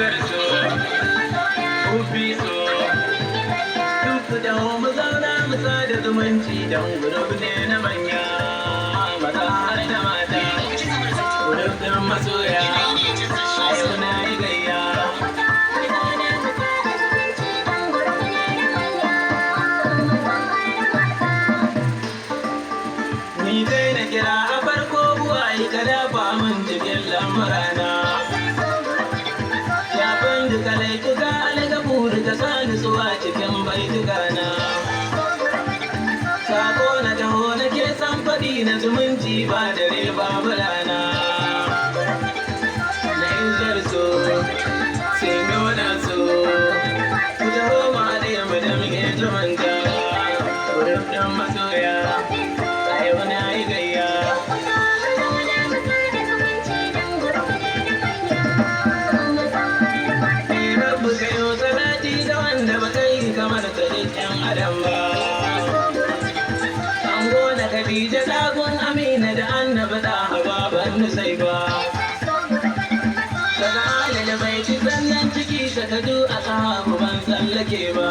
Izar so, Ufi so, duk da mu zauna mu sada zumunci don group ne na manya, maza har da mata. Group ɗin masoya, a yau na yi gayya. Mu zauna mu sada zumunci don group ne na manya, maza har da mata. Ni kai na kira a farko, buwayi, ka dafa min cikin lamurana. Shafin duka laifuka, algafuru, ka sa nutsuwa cikin baitukana. Sako na taho nake san faɗi na zumunci, ba dare babu rana. Na izar so, sai nuna so, ku taho mu haɗe mu da muke zumunta. Group ɗin masoya, a yau na yi gayya. Mu zauna mu sada zumunci don group ne na manya, maza har da mata. Ni Rabbu kayo salati ga wanda ba kai kamar sa duk 'yan adam ba. Ango na Khadija, ɗagun Amina da Annabi da baban Nusai ba. Daga alal baiti, sannan ciki sakadu a sahabu, ban tsallake ba.